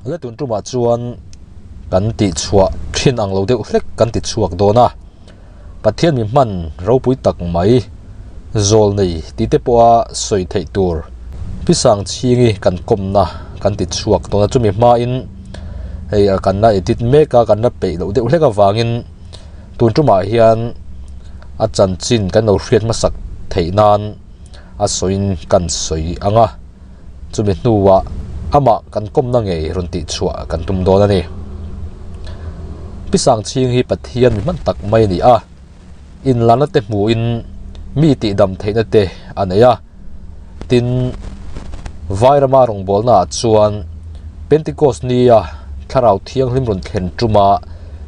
Le tun tumah chuan kan tihchhuah thin ang lo deuh hlek kan ti chhuak dawn a, Pathian mi hman ropui tak mai zawl nei tih te pawha sawi theih tur Pisang chhingi kan kawmna kan ti chhuak dawn a, chumi hmain hei kan la edit mek a, kan la peih loh deuh hlek avangin tun tumah hian a chanchin kan lo hriat hmasak theih nan a sawiin kan sawi ang a. Chumi hnuah amah kan kawmna ngei rawn tihchhuah kan tum dawn a ni. Pi Sangchhing hi Pathian mi hman tak mai a ni a, inlana te hmuhin mi tihdam theihna te a nei a. Tin, Vairama rawngbawlnaah chuan Pentecost nia Thlarau Thianghlim rawn thlen tuma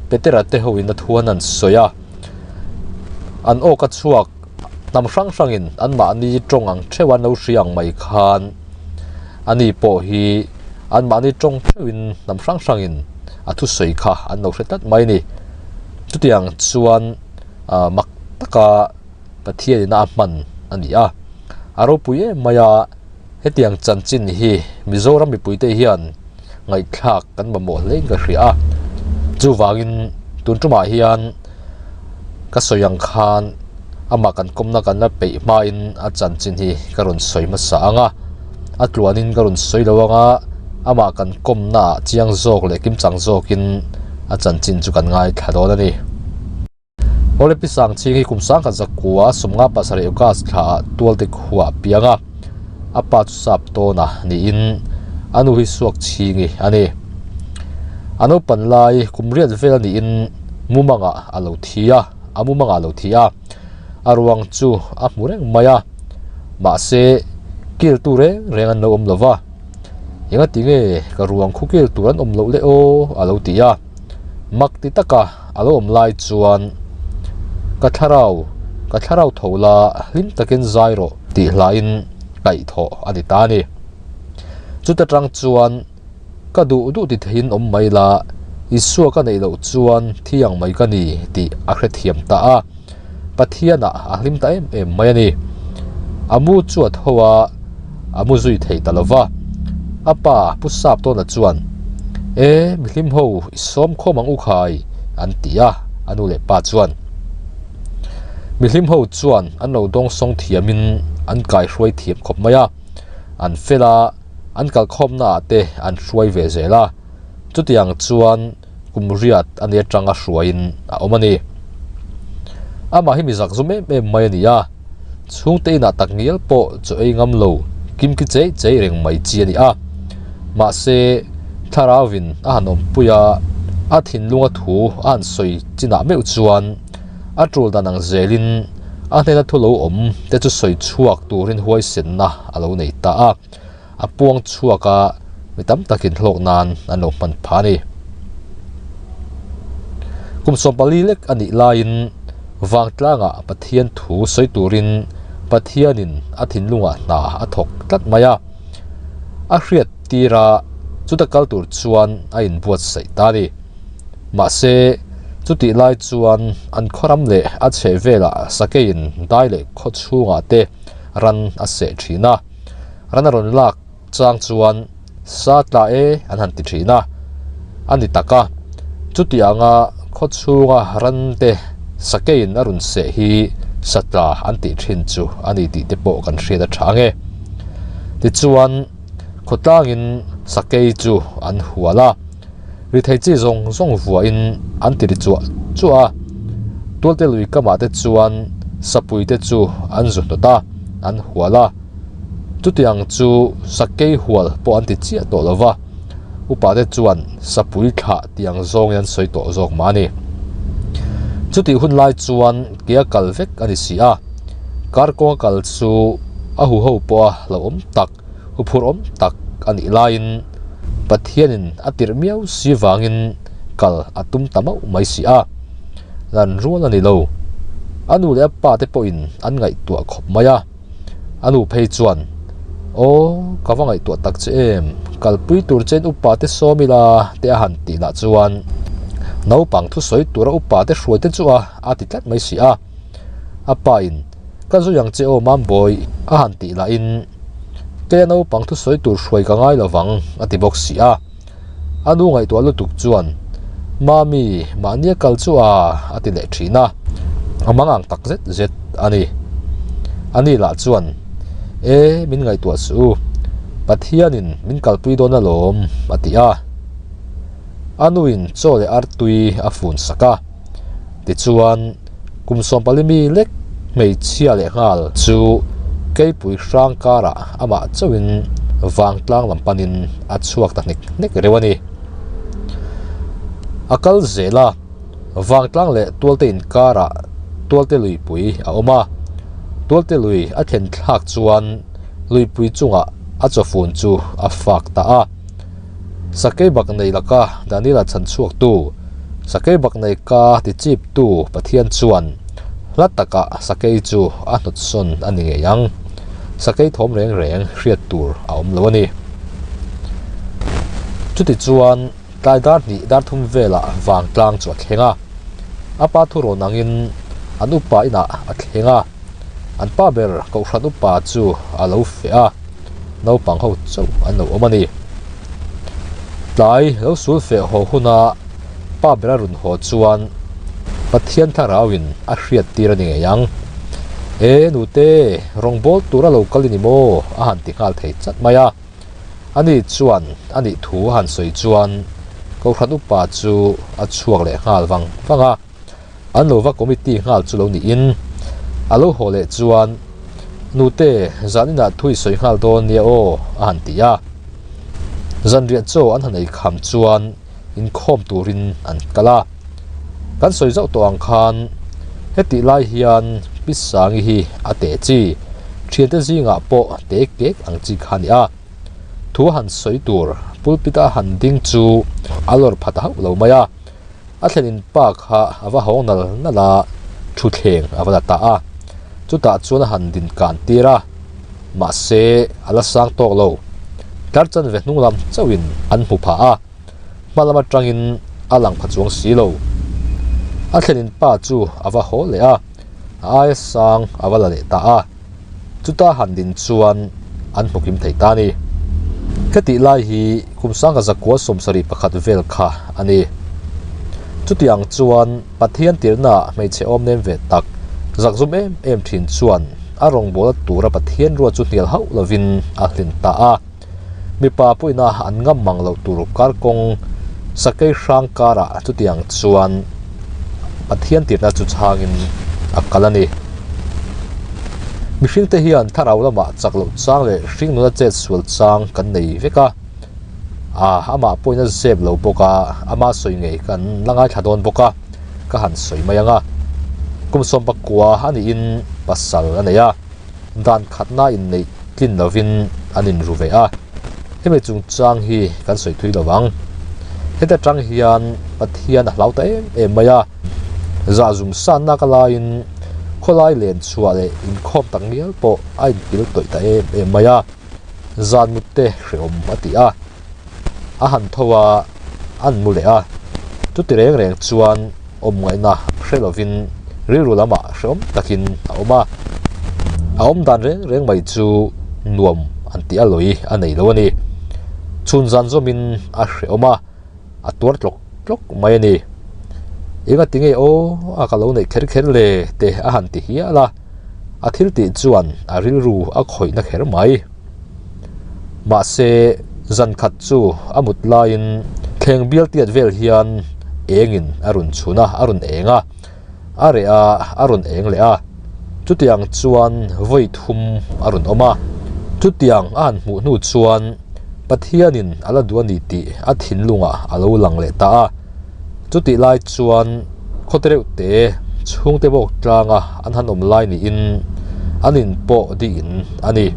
Petera te hoin a thuan an sawi a, an awka chhuak Hnam hrang hrangin anmahni tawng ang theuh an lo hria ang mai khan ani pawh hi anmahni tawng theuhin hnam hrang hrangin a thusawi kha an lo hre tlat mai a ni. Chutiang chuan ah mak taka Pathianin a hman a ni a, a ropui em mai a, hetiang chanchin hi Mizoram mipuite hian ngaihthlak kan mamawh hle in ka hria a, chuvangin tun tumah hian ka sawi ang khan amah kan kawmna kan la peih hmain a chanchin hi ka rawn sawi hmasa ang a, a tluanin ka rawn sawi lo ang a, amah kan kawmna ah chiang zawk leh kimchang zawkin a chanchin chu kan ngaithla dawn a ni. Awle Pi Sangchhing hi kum sangkhat zakua 57 August thla ah Tualte khua a piang a, a pa chu sap tawn a niin a nu hi Suakchhingi a ni. A naupan lai kum riat vel a niin mumangah a lo thi a, a mumangah a lo thi a, a ruang chu a hmu reng mai a, mahse kiltu reng reng an lo awm lo va, engati nge ka ruang khu kil tur an awm loh le aw a lo ti a, mak ti taka a lo awm lai chuan ka thlarau ka thlarau tho la hlim takin zai rawh tih hlain kaihthawh a ni ta a ni. Chuta tang chuan ka duh duh ti theiin awm mai la, Isua ka neih loh chuan thi ang mai ka ni tih a hrethiam ta a, Pathianah a hlim ta em em mai a ni. A mu chu a tho a, a mu zui thei ta lo va. A pa Pu Saptawna chuan, E, mihlim ho, i sawm khawm ang u khai, an ti a, a nu leh pa chuan. Mihlim ho chuan an lo dawngsawng thiamin an kaihruai thiam khawp mai a, an fel a, an kalkhawmnaah te an hruai ve zel a, chutiang chuan kum riat a ni atanga hruaiin a awm a ni. Amah hi mi zak zum em em mai a ni a, chhungte inah tak ngial pawh chaw ei ngam lo kim ki chei chei reng mai chi a ni a, mahse thlarauin a han awmpui a, a thinlunga thu a han sawi chinah meuh chuan a tul dan ang zelin a hnena thu lo awm te chu sawi chhuak turin huaisenna a lo nei ta a. a puang chhuak a, mi tam takin hlawk nan an lo hman phah a ni. Kum 14 lek a nih laiin Vangtlangah Pathian thu sawi turin Pathianin a thinlungah hna a thawk tlat mai a, a hriat tir a, chuta kal tur chuan a inbuatsaih ta a ni. Mahse, chutih lai chuan an khawram leh a chhehvelah sakeiin dai leh khaw chhungah te ran a seh thin a. Ran a rawn lak chang chuan sa tla e an han ti thin a, a ni tak a, chuti anga khaw chhunga ran te sakeiin a rawn seh hi sa tla an tih thin chu a ni tih te pawh kan hriat a tha ange. Tichuan khawtlangin sakei chu an hual a, ri thei chi zawng zawng vuahin an ti ri chuah chuah a, tualte lui kamah te chuan sapui te chu an zu hnawt a, an hual a. Chutiang chu sakei hual pawh an ti chiah tawh lo va, upa te chuan sapui thlah tiang zawngin an sawi tawh zawk mah a ni. Chutih hun lai chuan ke a kal vek a ni si a, kar kawnga kal chu a huho pawha lo awm tak, huphurh awm tak a nih laiin Pathianin a tirh miau si vangin kal a tum ta mauh mai si a, lan rual a ni lo. A nu leh a pa te pawhin an ngaihtuah khawp mai a. A nu phei chuan, Aw, ka va ngaihtuah tak che em, kalpui tur chen upa te sawm ila te a han tih lah chuan naupang thusawi tura upa te hruai te chu a a ti tlat mai si a. A pa in, Ka zui ang che aw Mambawi a han tih lahin, Keia naupang thusawi tur hruai ka ngai lovang a ti bawk si a. A nu ngaihtuah lutuk chuan, Mami, mahnia kal chu a, a ti leh thin a. A mangang tak zet zet a ni. Ani lah chuan, E, min ngaihtuah suh u. Pathianin min kalpui dawn alawm, a ti a. A nuin chaw leh artui a fun sak a. Tichuan, kum sawmpali mi lek hmeichhia leh nghal chu keipui hrang karah amah chauhin vangtlang lam panin a chhuak ta hnek hnek reuh a ni. A kal zel a, vangtlang leh tualte inkarah tualte luipui a awm a, tualte lui a thlen thlak chuan luipui chungah a chawfun chu a fak ta a. Sakei bak nei laka Daniela chhan chhuaktu, Sakei bak nei ka ti chiptu Pathian chuan hla takah sakei chu a hnawt sawn a ni ngei ang. Sakei thawm reng reng hriat tur a awm lo a ni. Chutichuan tlai dar hnih dar thum velah vangtlang chu a thleng a. A pa thurawn angin an upa inah a thleng a. An pa ber Kohhran upa chu a lo feh a. naupang ho chauh an lo awm a ni. Tlai lo sul feh haw huna pa bera run haw chuan Pathian thlarauin a hriat tir a ni ngei ang. E nute, rawngbâwl tura lo kal i ni maw? a han ti nghal thei chat mai a. Ani chuan a nih thu a han sawi chuan Kohhran upa chu a chhuak leh nghal vang vang a. An lo va committee nghal chu lo niin a lo haw leh chuan Nute, zan inah thu i sawi nghal dawn nia aw a han ti a. Zanriah chaw an han ei kham chuan inkhawm turin an kal a. Kan sawi zauh tawh ang khan hetih lai hian Pi Sangi hi a teh chi, thiante zingah pawh te kek ang chi kha a ni a. Thu a han sawi tur pulpit a han ding chu a lawr pha ta hauh lo mai a. A thlenin pa kha a va hawng nal nal a, thutthleng a va la ta a. Chutah chuan a han din kan tir a, mahse a la sang tawk lo. Tlar chanve hnung lam chauhin an hmu phah a, hma lam atangin a lang pha chuang si lo. A thlenin pa chu a va haw leh a, a aia sang a va la leh ta a. Chuta han din chuan an hmu kim thei ta a ni. Hetih lai hi kum sangha zakua 71 vel kha a ni. Chutiang chuan Pathian tirhnaah hmeichhe awm nem ve tak, zakzum em em thin chuan a rawngbawla tura Pathian ruat chu hnial hauh lovin a hlin ta a. Mipa pawhina an ngam mang loh tur kar kawng sakei hrang karah chutiang chuan Pathian tirhna chu chhangin a kal a ni. Mihringte hian thlarau lamah chak loh chang leh hringnuna chet sual chang kan nei vek a, ah amah pawhin a zep lo bawk a, ama sawi ngei kan la ngaithla dawn bawk a, ka han sawi mai ang a. Kum 19 a niin pasal a nei a. Dan khatna inneih tlin lovin an inru ve a, hemi chungchang hi kan sawi thui lo vang. Heta tang hian Pathian a hlau ta em em mai a, zahzum sanna ka laiin khawlai len chhuah leh inkhawm tak ngial pawh a inpil tawih ta em em mai a, zan mut te hrehawm a ti a, a han tho a, an mu leh a, chuti reng reng chuan awm ngaihna hre lovin rilru lamah hrehawm takin a awm a, a awm dan reng reng mai chu nuam an tih a lawi a nei lo a ni. Chhun zan zawmin a hrehawm a, a tuar tlawk tlawk mai a ni. Enga tinge aw a ka lo neih kher kher le te a han ti hial a, a thil tih chuan a rilru a khawihna kher mai. Mahse, zan khat chu a mut laiin thleng bial tiat vel hian engin a rawn chhun a, a rawn eng a, a reh a, a rawn eng leh a. Chutiang chuan vawi thum a rawn awm a. Chutiang a han hmuh hnu chuan Pathianin a la duh a ni tih a thinlungah a lo lang leh ta a. Chutih lai chuan khawte reuh te chhungte bawk tlanga an han awm lai niin an in pawh diin a ni.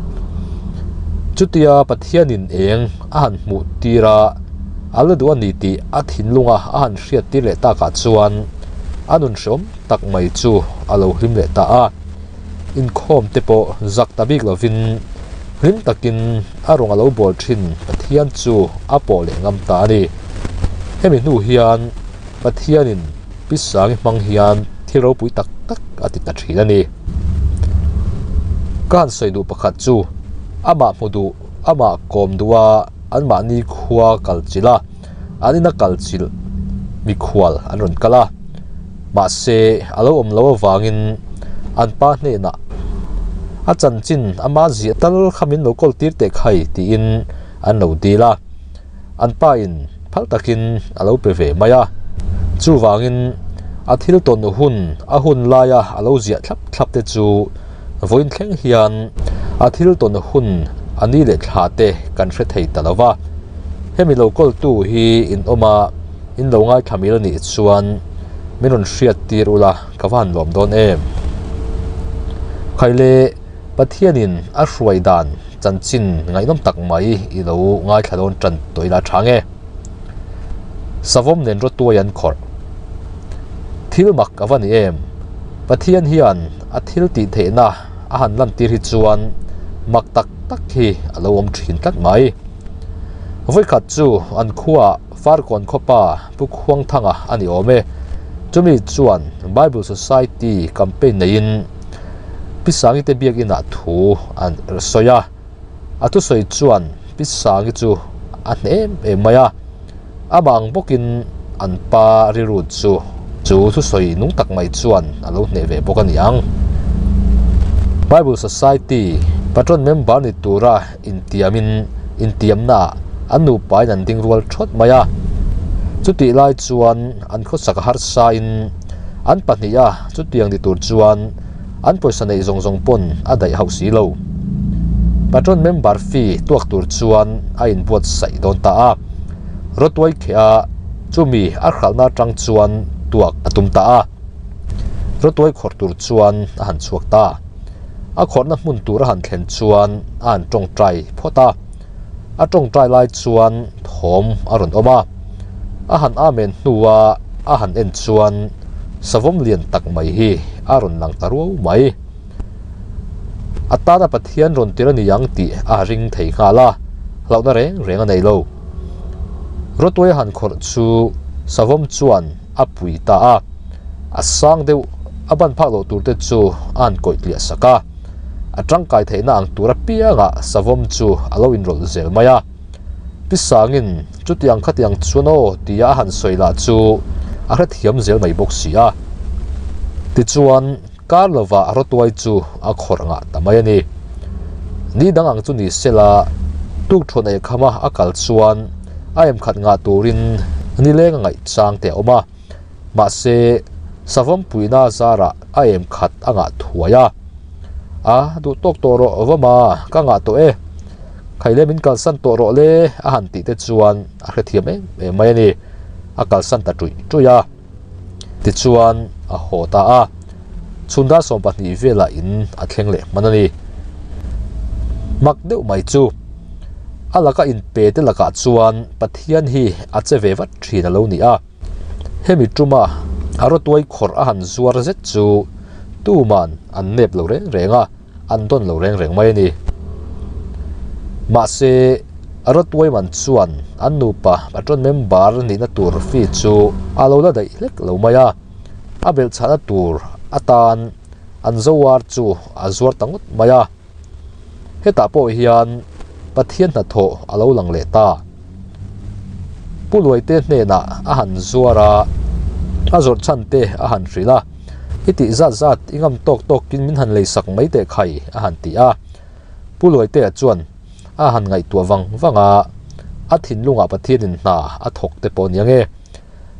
Chutia Pathianin eng a han hmuh tir a, a la duh a ni tih a thinlunga a han hriat tir leh takah chuan a nun hreawm tak mai chu a lo hlim leh ta a. Inkhawm te pawh zak ta bik lovin hlim takin a rawn a lo bawl thin Pathian chu a pawh leh ngam ta a ni. Hemi hnu hian Pathianin Pi Sangi hmang hian thil ropui tak tak a ti ta thin a ni. Ka han sawi duh pakhat chu amah hmu duh, amah kawm duh a anmahni khua kal chilh a. An ina kal chilh mikhual an rawn kal a, mahse a lo awm lo avangin an pa hnenah a chanchin ama ziah tal kha min lo kawl tir teh khai tiin an lo dil a, an pa in phal takin a lo pe ve mai a, chuvangin a thil tawn hun a hun laia a lo ziah thlap thlap te chu vawiin thleng hian a thil tawn hun a ni leh thla te kan hre thei ta lo va. Hemi lo kawltu hi in awm a, in lo ngaithla mil anih chuan min rawn hriat tir ula ka va han lawm dawn em. Khaile Pathianin a hruai dan chanchin ngaihnawm tak mai i lo ngaithla dawn tan tawh ila tha nge. Savawm nen rawtuai an khawrh. Thil mak a va ni em? Pathian hian a thil tih theihna a han lantir hi chuan mak tak tak hi a lo awm thin tlat mai. Vawikhat chu an khuaah Farkawn khawpa Pu Khuangthanga a ni awm e. Chumi chuan Bible Society campaign neiin Pi Sangi te biakinah thu an sawi a. A thusawi chuan Pi Sangi chu a hneh em em mai a. Amah ang bawkin an pa rilru chu chu thusawi nung tak mai chuan a lo hneh ve bawk a ni ang. Bible Society patron member ni tura intiamin intiamnaah an nupain an ding rual thawt mai a. Chutih lai chuan an khawsak a harsain an pahniha chutiang ni tur chuan an pawisa neih zawng zawng pawn a daih hauh si lo. Patron member fee tuak tur chuan a inbuatsaih dawn ta a. Rawtuai kheh a, chumi a hralhna atang chuan tuak a tum ta a. Rawtuai khawrh tur chuan a han chhuak ta. A khawrhna hmun tur a han thlen chuan a han tawngtai phawt a. A tawngtai lai chuan thawm a rawn awm a. A han amen hnua a han en chuan savawm lian tak mai hi a rawn lang ta ruau mai. A tana Pathian rawn tir a ni ang tih a ring thei nghal a, hlauhna reng reng a nei lo. Rawtuai han khawrh chu savawm chuan a pui ta a, a sang deuh a ban phak loh tur te chu a han kawih tliah sak a, a tangkai theihna ang tur apiangah savawm chu a lo inrawlh zel mai a. Pi Sangin chutiang khatiang chuan aw tia a han sawi lah chu a hrethiam zel mai bawk si a. Tichuan. Kar lovah rawtuai chu a khawrh ngah ta mai a ni. Ni dang ang chu ni sela, tukṭhuan ei khama a kal chuan a emkhat ngah turin nileng a ngaih chang te a awm a. Mahse, savawm puihna zarah a emkhat a ngah thuai a. A, duh tawk tawh rawh vawma, ka ngah tawh e. Khaile min kalsan tawh rawh le a han tih te chuan a hrethiam em em mai a ni. A kalsan ta ṭuih ṭuih a. Tichuan a haw ta a, chhun dar 12 velah in a thleng leh hman a ni. Mak deuh mai chu a laka inpe te lakah chuan Pathian hi a che ve vat thin a lo ni a, hemi tuma a rawtuai khawrh a han zuar zet chu tuman an nep lo reng reng a. an dawn lo reng reng mai a ni. Mahse, a rawtuai man chuan an nupa patron member nihna tur fee chu a lo la daih hlek lo mai a, a belhchhahna tur atan an zoar chu a zuar ta ngawt mai a. Hetah pawh hian Pathian hnathawh a lo lang leh ta. Pu Luaite hnenah a han zuar a, a zawrh chhan te a han hrilh a. I tih zat zat i ngam tawk tawkin min han lei sak mai teh khai a han ti a. Pu Luaitea chuan a han ngaihtuah vang vang a, a thinlungah Pathianin hna a thawk te pawh nia nge,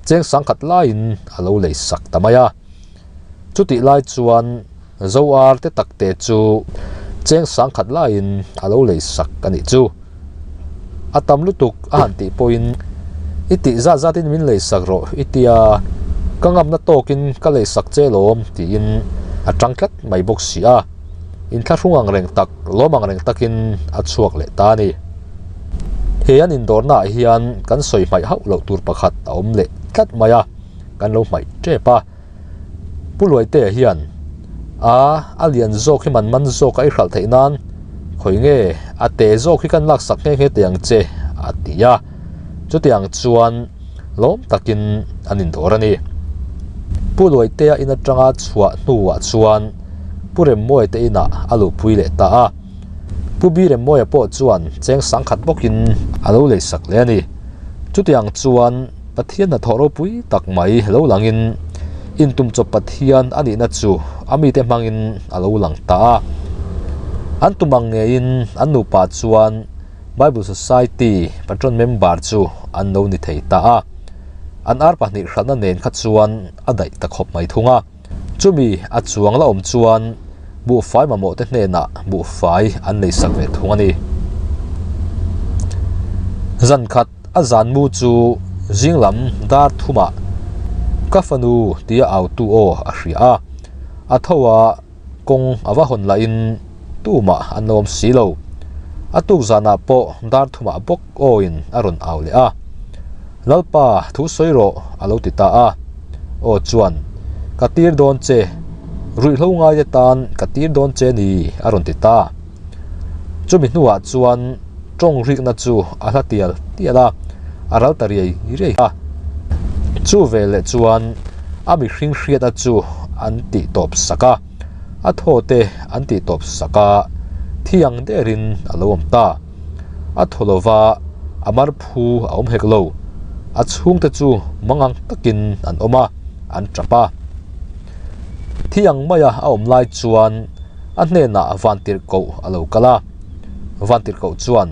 cheng sangkhat laiin a lo lei sak ta mai a. Chutih lai chuan Zoar te tak te chu cheng sangkhat laiin a lo lei sak a nih chu. A tam lutuk a han tih pawhin i tih zat zatin min lei sak rawh i tia ka ngamna tawkin ka lei sak che lawm tiin a tang tlat mai bawk si a. Inthlahrung ang reng tak lawm ang reng takin a chhuak leh ta a ni. He an indawrnaah hian kan sawi hmaih hauh loh tur pakhat a awm leh tlat mai a, kan lo hmaih tep a. Pu Luaitea hian a a lian zawk hi man man zawk a i hralh theih nan khawi nge a te zawk hi kan laksak nghe nghe teh ang che a ti a, chutiang chuan lawm takin an indawr a ni. Pu Luaitea in atanga chhuah hnuah chuan Pu Remmawia te inah a luhpui leh ta a, Pu Bi Remmawia pawh chuan cheng sangkhat bawkin a lo leisak leh a ni. Chutiang chuan Pathian hnathawh ropui tak mai lo langin intumchawp Pathian a nihna chu a mite hmangin a lo lang ta a. An tum ang ngeiin an nupa chuan Bible Society patron member chu an lo ni thei ta a. An ar pahnih hralhna nen kha chuan a daih ta khawp mai thung a. Chumi a chuang la awm chuan buhfai mamawh te hnenah buhfai an nei sak ve thung a ni. Zan khat a zan mu chu zing lam dar thumah ka fanu tia autu aw a hria a, a tho a kawng a va hawn lahin tumah an lo awm si lo. A tuk zanah pawh dar thumah bawk awin a rawn au leh a, Lalpa thu sawi rawh a lo ti ta a. Aw chuan, Ka tir dawn che, ruihhlo ngaite tan ka tir dawn che ni a rawn ti ta. Chumi hnuah chuan tawng rikna chu a hla tial tial a, a ral ta riai riai a. Chu veleh chuan a mihring hriatna chu an tih tawp sak a, a thaw te an tih tawp sak a, thi ang derin a lo awm ta. A thaw lo va, a mar phu a awm hek lo. A chhungte chu mangang takin an awm a, an tap a. Thi ang maia a awm lai chuan a hnenah Vantirhkoh a lo kal a. Vantirhkoh chuan,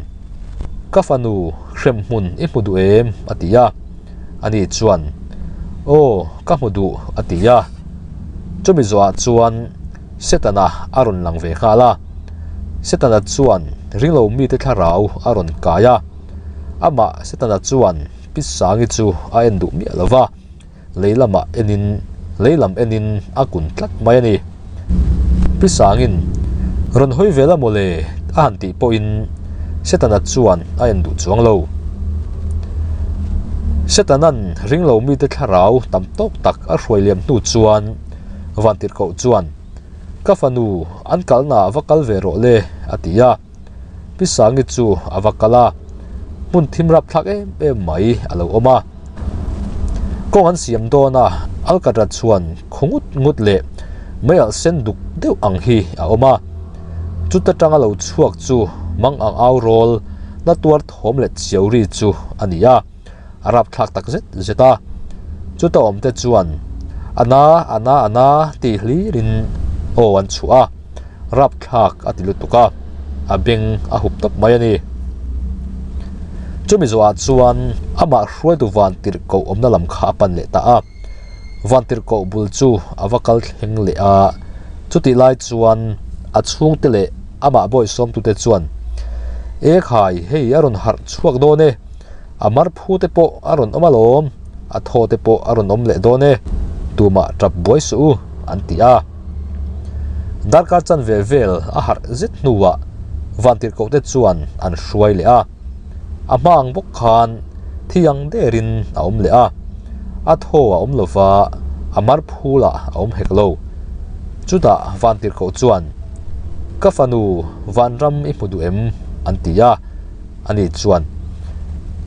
Ka fanu, hremhmun i hmu duh em? a ti a. Ani chuan, Aw, ka hmu duh, a ti a. Chumi zawhah chuan Setana a rawn lang ve nghal a. Setana chuan ringlo mite thlarau a rawn kai a. Amah Setana chuan Pi Sangi chu a en duh miah lo va. Lei lamah enin lei lam enin a kun tlat mai a ni. Pi Sangin, Rawn hawi vel a mawle a han tih pawhin Setana chuan a en duh chuang lo. Setana'n ringlo mite thlarau tam tawk tak a hruai liam hnu chuan Vantirhkoh chuan, Ka fanu, an kalnaah va kal ve rawh le, a ti a. Pi Sangi chu a va kal a, hmun thim rap thlak em em mai a lo awm a. Kawng an siam dawn a, Alkatra chuan khaw ngut ngut leh mei alh sen duk deuh ang hi a awm a. Chuta tanga lo chhuak chu mang ang au rawl na tuar thawm leh chiau ri chu a ni a, a rap thlak tak zet zet a. Chuta awmte chuan a na a na a na tih hlirin aw an chhuah a. Rapthlak a ti lutuk a, a beng a hup tawp mai a ni. Chumi zawhah chuan amah hruaitu Vantirhkoh awmna lam kha a pan leh ta a. Vantirhkoh bul chu a va kal thleng leh a, chutih lai chuan a chhungte leh amah bawihsawmtute chuan, Ekhai, hei a rawn harh chhuak dawn e, a mar phu te pawh a rawn awm alawm, a thaw te pawh a rawn awm leh dawn e, tumah tap buai suh u, an ti a. Darkar chanve vel a harh zet hnuah Vantirhkoh te chuan an hruai leh a, a hma ang bawk khan thi ang derin a awm leh a, a thaw a awm lova a mar phulah a awm hek lo. Chutah Vantirhkoh chuan, Ka fanu Vanram i hmu duh em? an ti a, ani chuan,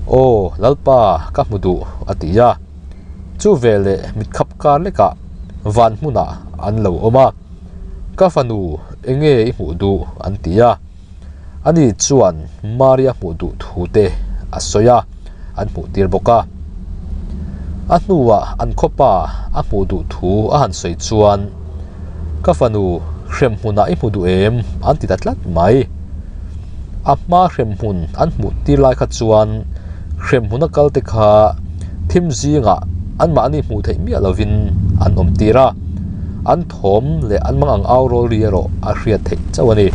Aw Lalpa ka hmu duh a ti a. Chu veleh mitkhap kar lekah van hmunah an lo awm a, Ka fanu enge i hmuh duh? an ti a. Ani chuan Maria hmuh duh thu te a sawi a, an hmuh tir bawk a. A hnuah an khawpa a hmuh duh thu a han sawi chuan, Ka fanu hrem hmunah i hmu duh em? an ti ta tlat mai. A hma hrem hmun an hmuh tir lai kha chuan hrem hmuna kal te kha thim zingah anmahni hmuh theih miah lovin an awm tir a, an thawm leh an mang ang au rawl ri erawh a hriat theih chauh a ni.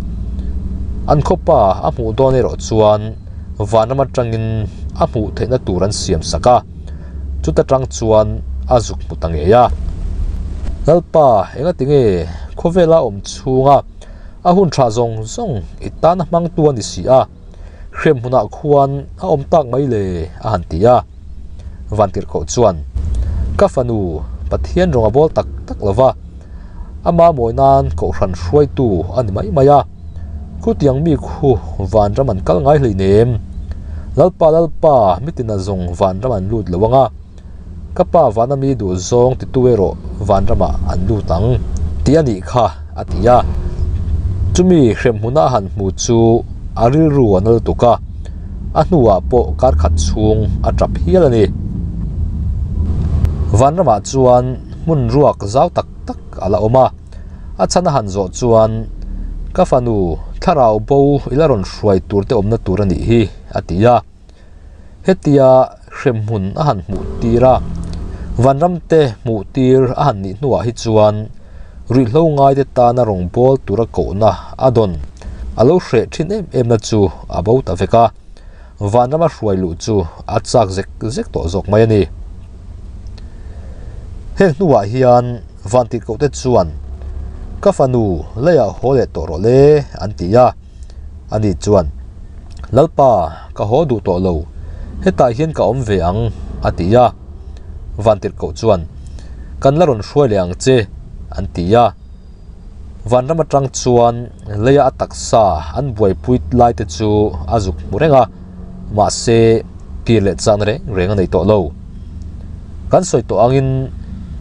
An khawpa a hmuh dawn erawh chuan vanram atangin a hmuh theihna tur an siam sak a, chuta tang chuan a zuk hmu ta ngei a. Lalpa engatinge khawvela awm chhunga a hun tha zawng zawng i tana hmangtu a ni si a, hrem hmunah khuan a awm tak mai le a han ti a. Vantirhkoh chuan, Ka fanu, Pathian rawng a bawl tak tak lo va, ama mawi nan kohhran hruaitu a ni mai mai a, khutiang mi khu vanram an kal ngai hleinem. Lalpa Lalpa, mitina zawng vanram an lut lo ang a. Ka pa vana mi duh zawng titu erawh vanramah an lut ang tih a nih kha, a ti a. Chumi hremhmuna a han hmu chu a rilru a na lutuk a. A hnuah pawh kar khat chhung a tap hial a ni. Vanramah chuan hmun ruak zau tak tak a la awm a, a chhan a han zawh chuan, Ka fanu, thlarau bo i la rawn hruai tur te awmna tur a nih hi, a ti a. Hetia hremhmun a han hmuh tir a, vanram te hmuh tir a han nih hnuah hi chuan ruihhlo ngaite tana rawngbâwl tura kohna a dawn a lo hreh thin em em na chu a bo ta vek a, vanrama hruai luh chu a chak zek zek tawh zawk mai a ni. Heng hnuah hian vantirhkohte chuan, Ka fanu, leiah haw leh tawh rawh le, an ti a. Ani chuan, Lalpa, ka haw duh tawh lo, hetah hian ka awm ve ang, a ti a. Vantirhkoh chuan, Kan la rawn hruai leh ang che, an ti a. Vanram atang chuan leia a taksa an buaipui lai te chu a zuk hmu reng a, mahse kir leh chakna reng reng a nei tawh lo. Kan sawi tawh angin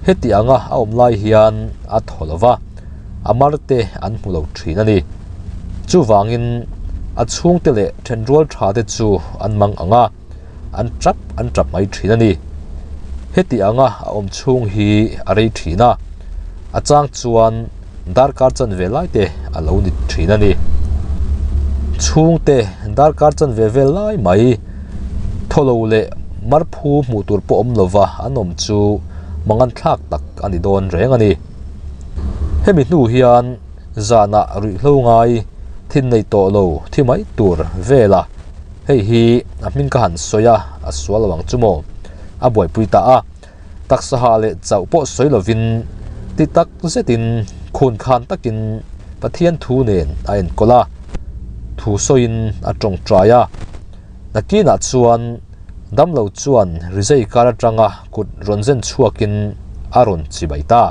heti anga a awm lai hian a thaw lo va. a mar te an hmu lo thin a ni. Chuvangin a chhungte leh thenrual tha te chu an mang ang a, an tap an tap mai thin a ni. Heti anga a awm chhung hi a rei thin a, a chang chuan darkar chanve lai te a lo ni thin a ni. Chhungte darkar chanve vel lai mai thaw lo leh marphu hmuh tur pawh awm lova an awm chu manganthlak tak a ni dawn reng a ni. Hemi hnu hian zanah ruihhlo ngai thin nei tawh lo thi mai tur vela hei hi a hming ka han sawi a, a sual lo ang chu maw? A buaipui ta a, taksa ha leh chauh pawh sawi lovin ti tak zetin khun khan takin Pathian thu nen a enkawl a, thu sawiin a tawngtai a. Nakinah chuan damlo chuan rizai kar atanga kut rawn zen chhuakin a rawn chibai ta.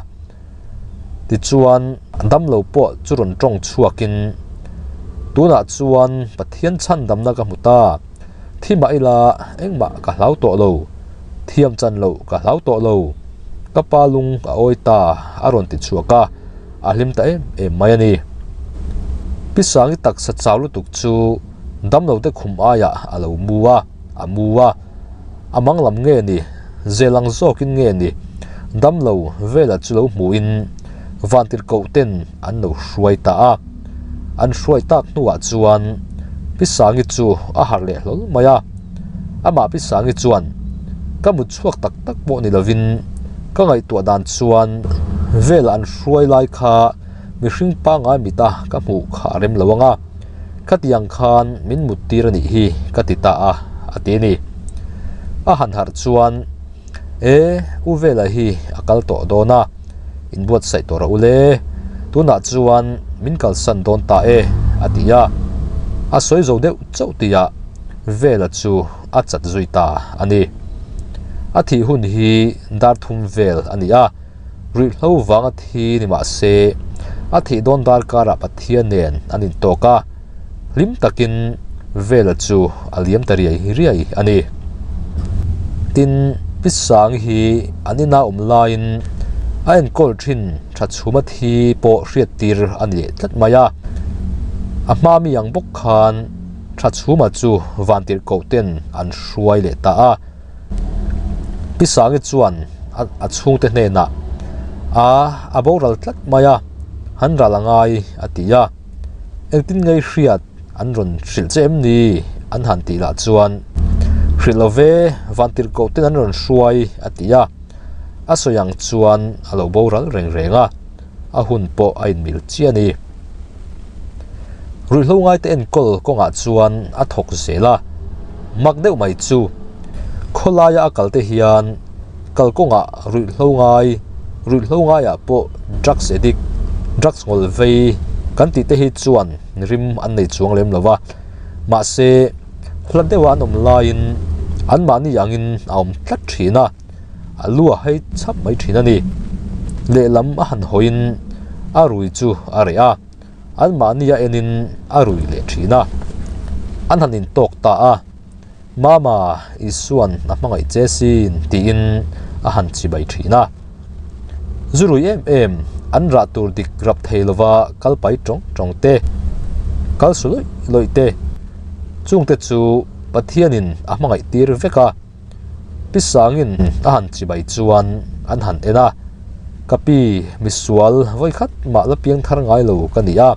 Tichuan damlo pawh chu rawn tawng chhuakin, Tunah chuan Pathian chhandamna ka hmu ta, thi mah ila engmah ka hlau tawh lo, thiam chan loh ka hlau tawh lo, ka pa lung a awi ta a rawn ti chhuak a, a hlim ta em em mai a ni. Pi Sangi taksa chau lutuk chu Damlo te khum aiah a lo mu a, a mu a. A mang lam nge ni? Zel ang zawkin nge ni? Damlo vela chu lo hmuhin vantirhkoh ten an lo hruai ta a. An hruai tak hnuah chuan Pi Sangi chu a harh leh hlawl mai a. Amah Pi Sangi chuan, Ka mut chhuak tak tak pawh ni lovin ka ngaihtuah dan chuan vela an hruai lai kha mihring pangngai mita ka hmuh kha a rem lo ang a. Khatiang khan min mut tir a nih hi ka ti ta a, a ti a ni. A han harh chuan, E, U Vela hi a kal tawh dawn a, inbuatsaih tawh rawh u le, tunah chuan min kalsan dawn ta e, a ti a. A sawi zo deuh chauh tihah Vela chu a chat zui ta a ni. A thih hun hi dar thum vel a ni a. Ruihhlo vanga thi ni mah se, a thih dawn darkarah Pathian nen an intawk a, hlim takin Vela chu a liam ta riai riai a ni. Tin, Pi Sangi hi an ina awm laiin a enkawl thin tha chhuma thi pawh hriattir a ni leh tlat mai a. A hma mi ang bawk khan tha chhuma chu vantirhkoh ten an hruai leh ta a. Pi Sangi chuan a chhungte hnenah, A, a boral tlat mai a, han ral a ngai, a ti a. Engtin ngei hriat an rawn hrilh che em ni? an han tih lah chuan, Hrilh lo ve, vantirhkoh ten an rawn hruai, a ti a. A sawi ang chuan a lo boral reng reng a, a hun pawh a inmil chiah a ni. Ruihhlo ngaite enkawl kawngah chuan a thawk zel a, mak deuh mai chu khawlaia a kalte hian kalkawngah ruihhlo ngai, ruihhlo ngaiah pawh drugs addict, drugs ngawl vei kan tih te hi chuan rim an nei chuang lem lo va, mahse hla deuha an awm laiin anmahni angin a awm tlat thin a. A lu a hei chhap mai thin a ni. Lehlam a han hawiin a rui chu a reh a, anmahni a enin a rui leh thin a. An han intawk ta a, Mama, Isua'n a hmangaih che sin tiin a han chibai thin a. Zu rui em em, an rah tur dik rap thei lova kal pai tawng tawng te, kal su lawih lawih te, chungte chu. Pathianin a hmangaih tir vek a. Pi Sangin a han chibai chuan an han en a, Ka pi, misual vawikhat mah la piang thar ngai lo ka ni a,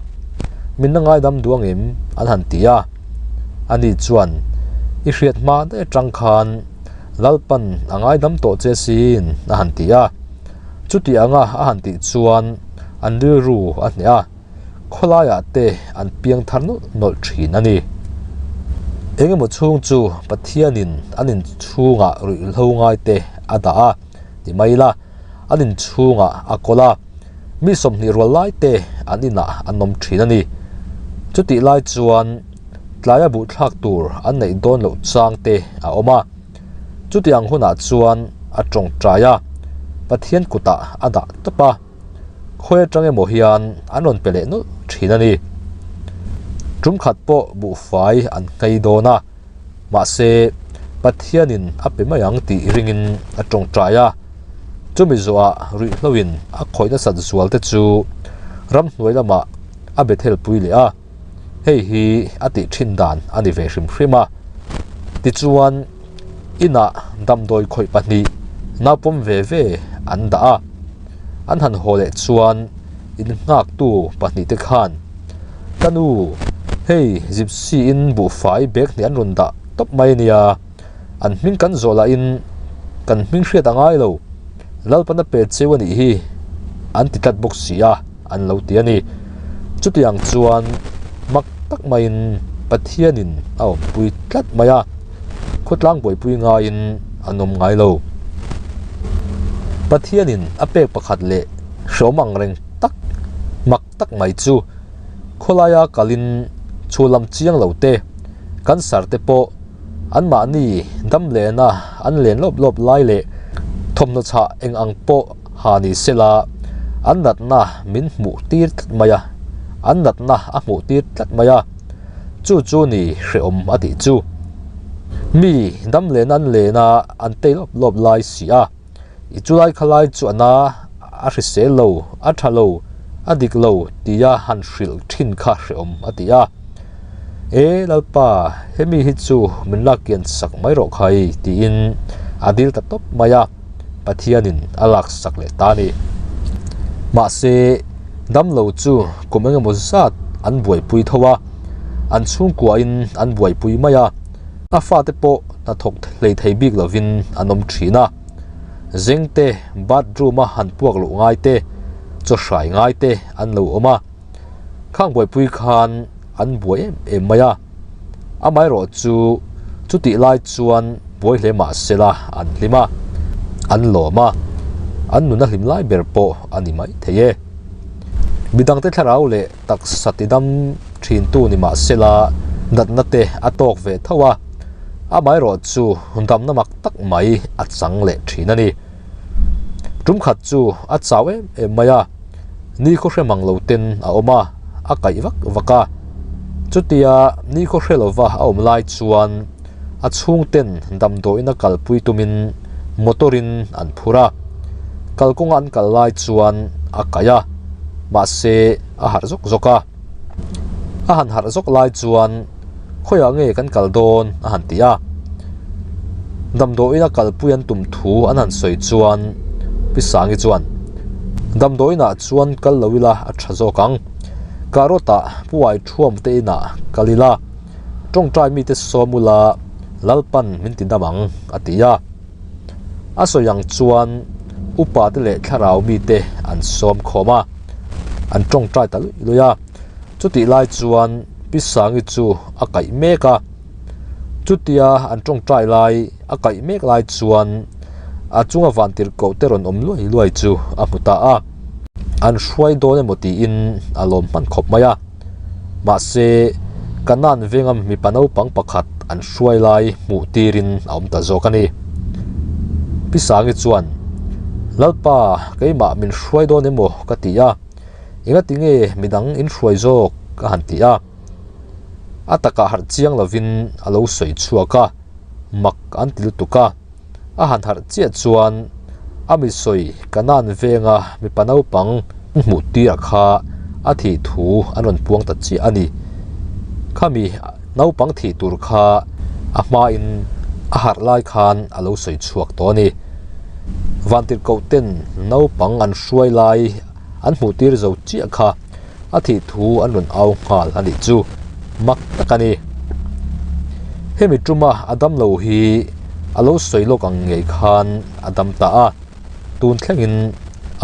min la ngaidam duh angem? an han ti a. Ani chuan, I hriat hma daih atang khan Lalpan a ngaidam tawh che sin a han ti a. Chuti anga a han tih chuan an rilru a hneh a. Khawlaiah te an piang thar nawlh nawlh thin a ni. Engemaw chhung chu Pathianin an inchhungah ruihhlo ngaite a dah a ti mai la, an inchhungah a kawl a, mi 20 rual lai te an inah an awm thin a ni. Chutih lai chuan tlaia buhthlak tur an neih dawn loh chang te a awm a, chutiang hunah chuan a tawngtai a, Pathian kutah a dah tawp a. Khawi atang emaw hian an rawn pe leh nawlh thin a ni. Tum khat pawh buhfai an nghei dawn a, mahse Pathianin a pe mai ang tih ringin a tawngtai a. Chumi zawhah ruihhloin a khawih nasat zual te chu ramhnuai lamah a be thelpui leh a, hei hi a tih thin dan a ni ve hrim hrim a. Tichuan inah damdawi khawih pahnih naupawm ve ve an dah a. An han haw leh chuan in nghaktu pahnihte khan, Ka nu, hei Gypsy in buhfai bag hnih an rawn dah tawp mai a nia, an hming kan zawh lahin kan hming hriat a ngai lo, Lalpana pe cheu a nih hi an ti tlat bawk si a, an lo ti a ni. Chutiang chuan mak tak maiin Pathianin a awmpui tlat mai a. Khawtlang buaipui ngaiin an awm ngai lo. Pathianin a pek pakhat leh hreawm ang reng tak mak tak mai chu khawlaia kalin chhu lam chiang lo te, cancer te pawh anmahni dam lena an len lawp lawp lai leh thawmhnaw chhah eng ang pawh ha ni sela an natna min hmuh tir tlat mai a, an natna a hmuh tir tlat mai a. Chu chu ni hrehawm a tih chu. Mi dam len an len a, an tei lawp lawp lai si a. I chulai khalai chu a na, a hrisel lo, a tha lo, a dik lo tia han hrilh thin kha hrehawm a ti a. E Lalpa, hemi hi chu min lak kian sak mai rawh khai tiin a dil ta tawp mai a, Pathianin a lak sak leh ta a ni. Mahse, Damlo chu kum engemaw zat an buaipui tho a, an chhungkuain an buaipui mai a, a fate pawh hnathawk hlei thei bik lovin an awm thin a. Zengte bathroom-a han puak loh ngai te, chaw hrai ngai te an lo awm a, khang buaipui khan an buai em em mai a. Amaherawh chu chutih lai chuan buai hle mah sela an hlim a, an lawm a, an nuna hlim lai ber pawh a ni mai thei e. Midangte thlarau leh taksa tidam thintu ni mah sela natna te a tawk ve tho a, amaherawh chu damna mak tak mai a chang leh thin a ni. Tum khat chu a chau em em mai a. Ni khaw hre mang lo ten a awm a, a kaih vak vak a. Chutia ni khaw hre lova a awm lai chuan a chhungten damdawiin a kalpui tumin motor in an phur a. Kalkawnga an kal lai chuan a kaih a, mahse a harh zawk zawk a. A han harh zawk lai chuan khawiah nge kan kal dawn a han ti a. Damdawiin a kalpui an tum thu an han sawi chuan Pi Sangi chuan Damdawiinah chuan kal lo ila a tha zawk ang. Karawtah Puai Thuam te inah kal ila tawngtai mite sawm ula Lalpan min ti dam ang a ti a. A sawi ang chuan upa te leh thlarau mite an sawm khawm a, an tawngtai ta luih luih a. Chutih lai chuan Pi Sangi chu a kaih mek a, chutia an tawngtai lai a kaih mek lai chuan a chunga vantirhkoh te rawn awm luai luai chu a hmu ta a, an hruai dawn emaw tiin a lawm hman khawp mai a. Mahse, Kanan venga mipa naupang pakhat an hruai lai hmuh tirin a awm ta zawk a ni. Pi Sangi chuan, Lalpa, keimah min hruai dawn emaw ka ti a. Engati nge midang in hruai zawk a han ti a, a takah harh chiang lovin a lo sawi chhuak a, mak an ti lutuk a, a han harh chiah chuan a mi sawi Kanan venga mipa naupang hmuh tir kha a thih thu an rawn puang ta chiah a ni. Khami naupang thih tur kha A hmain a harh lai khan a lo sawi chhuak tawh a ni. Vantirhkoh ten naupang an hruai lai an hmuh tir zo chiah kha a thih thu an rawn au nghal a nih chu mak tak a ni. Hemi tuma a damlo hi a lo sawi lawk ang ngei khan a dam ta a. tun thlengin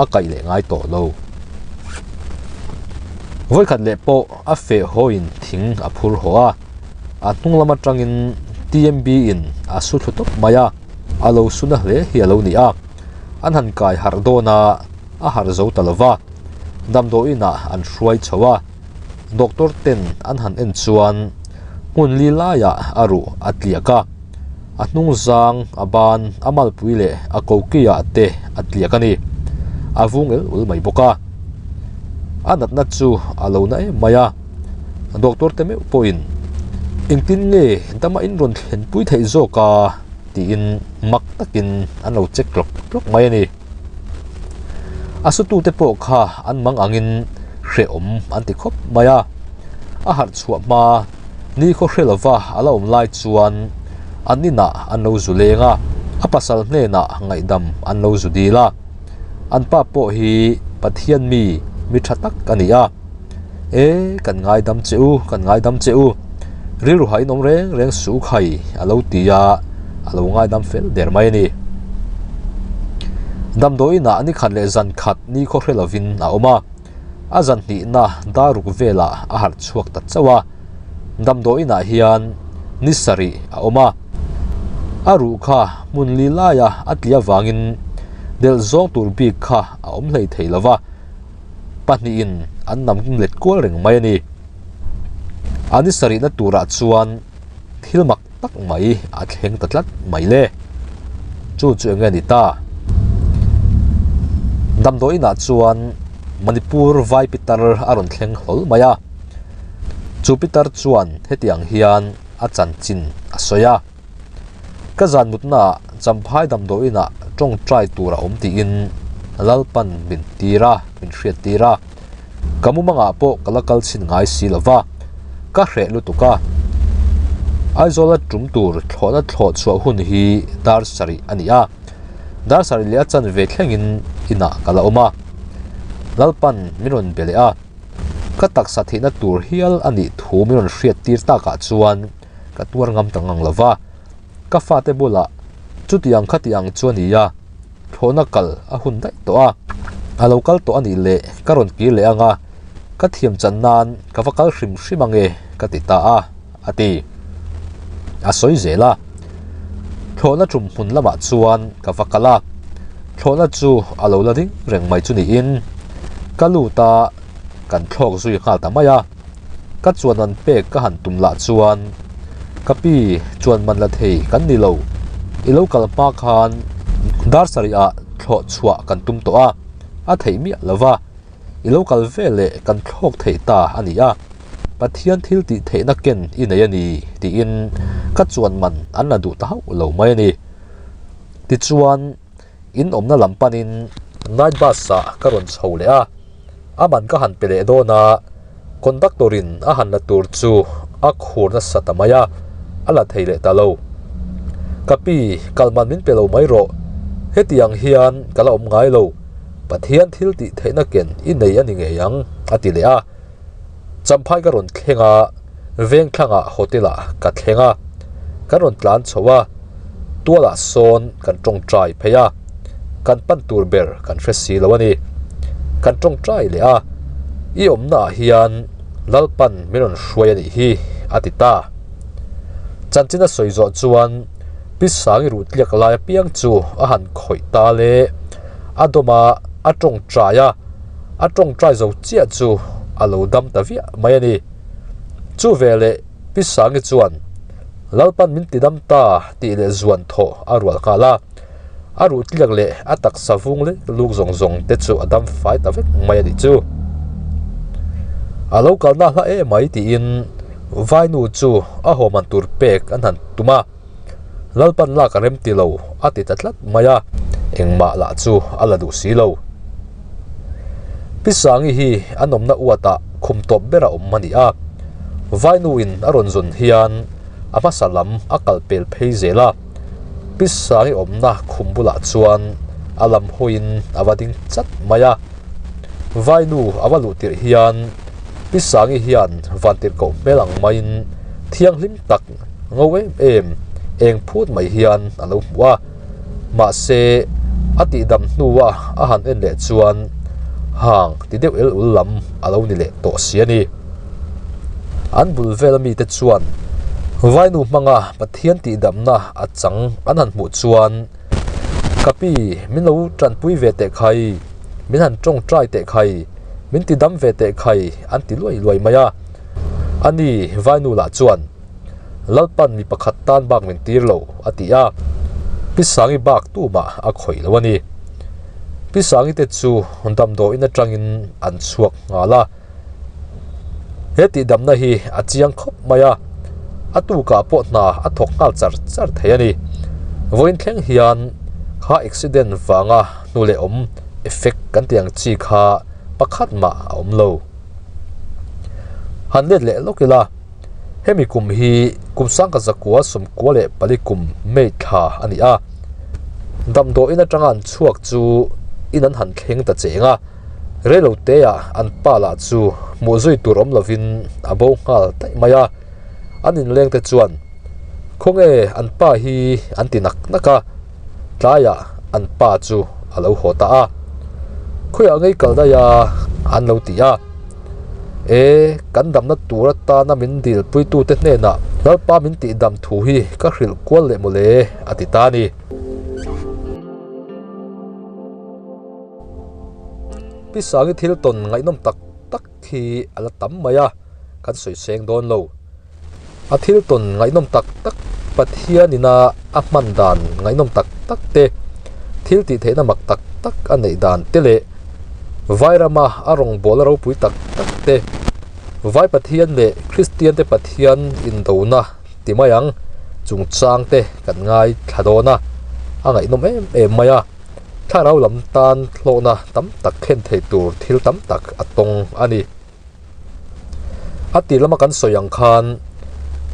a kaih leh ngai tawh lo. Vawikhat leh pawh a feh hawiin thing a phur haw a, a hnung lam atangin TMB in a su thlu tawp mai a, a lo su na hle hi a lo ni a, an han kai harh dawn a, a harh zo ta lo va, damdawiinah an hruai chho a, doctor ten an han en chuan hmun li laiah a ruh a tliak a. A hnung zang, a ban, a malpui leh a kokiah te a tliak a ni. A vung el ul mai bawk a. A natna chu a lo na em mai a. Doctor te meuh pawhin, Engtin nge dama in rawn thlenpui theih zawk a? tiin mak takin an lo check tlawk tlawk mai a ni. A sutute pawh kha an mang angin hrehawm an ti khawp mai a. A harh chhuah hma Ni khaw hre lova a la awm lai chuan an inah an lo zu leng a, a pasal hnenah ngaihdam an lo zu dil a. An pa pawh hi Pathian mi, mi tha tak a ni a. E, kan ngaidam che u, kan ngaidam che u, rilru hain awm reng reng suh u khai a lo ti a, a lo ngaidam fel der mai a ni. Damdawiinah ni khat leh zan khat ni khaw hre lovin a awm a. A zan hnihna dar ruk velah a harh chhuak ta chauh a, damdawiinah hian ni sarih a awm a. A ruh kha hmun li laia a tli avangin delh zawng tur bik kha a awm hlei thei lo va, pahnihin an nam let kual reng mai a ni. A ni sarihna turah chuan thil mak tak mai a thleng ta tlat mai le. Chu chu enge ni ta? Damdawiinah chuan Manipur vai pitar a rawn thleng hlawl mai a. Chu pitar chuan hetiang hian a chanchin a sawi a. Ka zan mutnaah Champhai damdawiinah tawngtai tur a awm tiin Lalpan min tir a, min hriat tir a. Ka mumangah pawh ka la kal chhin ngai si lo va, ka hreh lutuk a. Aizawla tum tur thlawhna thlawh chhuah hun hi dar sarih a ni a, dar sarih leh a chanve thlengin inah ka la awm a. Lalpan min rawn be leh a, ka taksa theihna tur hial a nih thu min rawn hriat tir takah chuan ka tuar ngam ta ngang lo va, ka fate bulah chutiang khatiang chu a ni a. Thlawhna kal a hun daih tawh a, a lo kal tawh a nih leh ka rawn kir leh ang a, ka thiam chan nan ka va kal hrim hrim ang e ka ti ta a, a ti. A sawi zel a, thlawhna tum hmun lamah chuan ka va kal a, thlawhna chu a lo la ding reng mai chu niin ka lut a, kan thlawk zui nghal ta mai a. Ka chuan man pek ka han tum lah chuan ka pi chuan man la thei kan ni lo, i lo kal hma khan dar sarih ah thlawh chhuah kan tum tawh a, a theih miah lo va, i lo kal veleh kan thlawk theih ta a ni a, Pathian thil tih theihna ken i nei a ni tiin ka chuan man an la duh ta hauh lo mai a ni. Tichuan. In awmna lam panin night bus ah ka rawn chho leh a, a man ka han pe leh dawn a, conductor in a han la tur chu a khur nasa ta mai a, a la thei leh ta lo. Ka pi, kal man min pe lo mai rawh, hetiang hian ka la awm ngai lo, Pathian thil tih theihna ken i nei a ni ngei ang, a ti leh a. Champhai ka rawn thleng a, Vengthlangah hotel ah ka thleng a, kan rawn tlan chho a, tualah sawn kan tawngtai phei a, kan pan tur ber kan hre si lo a ni. Kan tawngtai leh a, i awmna ah hian Lalpan min rawn hruai a nih hi a ti ta. Chanchin a sawi zawh chuan Pi Sangi ruh tliak lai apiang chu a han khawih ta le, a dawm a, a tawngtai a, a tawngtai zo chiah chu a lo dam ta viah mai a ni. Chu veleh Pi Sangi chuan Lalpan min ti dam ta tih leh zuan thawh a rual nghal a, a ruh tliak leh a taksa vung lek luk zawng zawng te chu a dam fai ta vek mai a nih chu. A lo kalna hla em mai tiin Vainu chu a haw man tur pek an han tum a. Lalpan lak a rem ti lo a ti ta tlat mai a, engmah lah chu a la duh si lo. Pi Sangi hi an awmna uatah khum tawp ber a awm a ni a, Vainuin a rawn zawn hian A hmasa lam a kal pel phei zel a, Pi Sangi awmna khum bulah chuan a lam hawiin a va ding chat mai a. Vainu a va luh tirh hian Pi Sangi hian vantirhkoh hmel ang maiin thianghlim tak ngo em em eng phut mai hian a lo hmu a. Mahse, a tihdam hnua a han en leh chuan hang ti deuh el ul lam a lo ni leh tawh si a ni. An bul vela mite chuan Vainu hmanga Pathian tihdamna a chang an han hmuh chuan, Ka pi, min lo tanpui ve teh khai, min han tawngtai teh khai, min tidam ve teh khai an ti luai luai mai a. Ani Vainu lah chuan, Lalpan mi pakhat tan bak min tir lo, a ti a. Pi Sangi bak tumah a khawih lo a ni. Pi Sangi te chu damdawiin atangin an chhuak nghal a. He tihdamna hi a chiang khawp mai a, a tukah pawh hna a thawk nghal char char thei a ni. Vawiin thleng hian kha accident vanga hnu leh awm effect kan tih ang chi kha pakhat mah a awm lo. Han let leh lawk ila, hemi kum hi kum sangka zakua 94 kum May thla a ni a, damdawiin atanga an chhuak chu in an han thleng ta cheng a. Reiloteah an pa lah chu hmuh zui tur awm lovin a bo nghal daih mai a, an inlengte chuan Khawnge an pa hi an ti nak nak a, tlaiah an pa chu a lo haw ta a, Khawiah ngei kal daih a an lo ti a, E kan damna tur atana min dilpuitute hnenah Lalpa min tihdam thu hi ka hrilh kual leh mawle a ti ta a ni. Pi Sangi thil tawn ngaihnawm tak tak hi a la tam mai a, kan sawi seng dawn lo. A thil tawn ngaihnawm tak tak Pathianina a hman dan ngaihnawm tak tak te, thil tih theihna mak tak tak a neih dan te leh Vairama a rawngbawlna ropui tak tak te, Vai Pathian leh Kristiante Pathian indona ti mai ang chungchang te kan ngaithla dawn a, a ngaihnawm em em mai a. Thlarau lam tan hlawhna tam tak thlen thei tur thil tam tak a tawng a ni. A tir lama kan sawi ang khan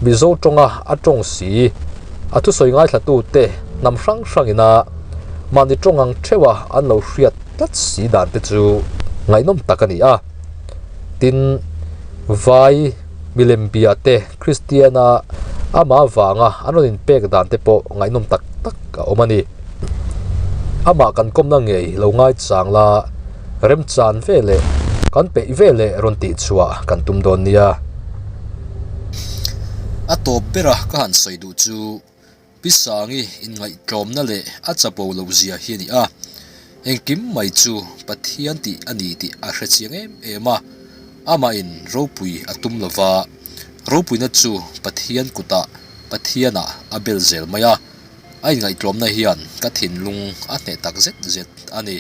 Mizo tawnga a tawng si, a thusawi ngaithlatute hnam hrang hrangina mahni tawng ang theuha an lo hriat tlat si dan te chu ngaihnawm tak a ni a. Tin, vai milem bia te Kristiana amah vanga an rawn inpek dan te pawh ngaihnawm tak tak a awm a ni. Amah kan kawmna ngei lo ngaichang la, remchan ve leh kan peih ve leh rawn tih chhuah kan tum dawn nia. A tawp bera ka han sawi duh chu Pi Sangi inngaihtlawmna leh a chapo loh zia hi a ni a, engkim mai chu Pathian tih a ni tih a hre chiang em em a, amahin ropui a tum lova, ropuina chu Pathian kutah Pathianah a bel zel mai a. A inngaihtlawmna hian ka thinlung a hneh tak zet zet a ni.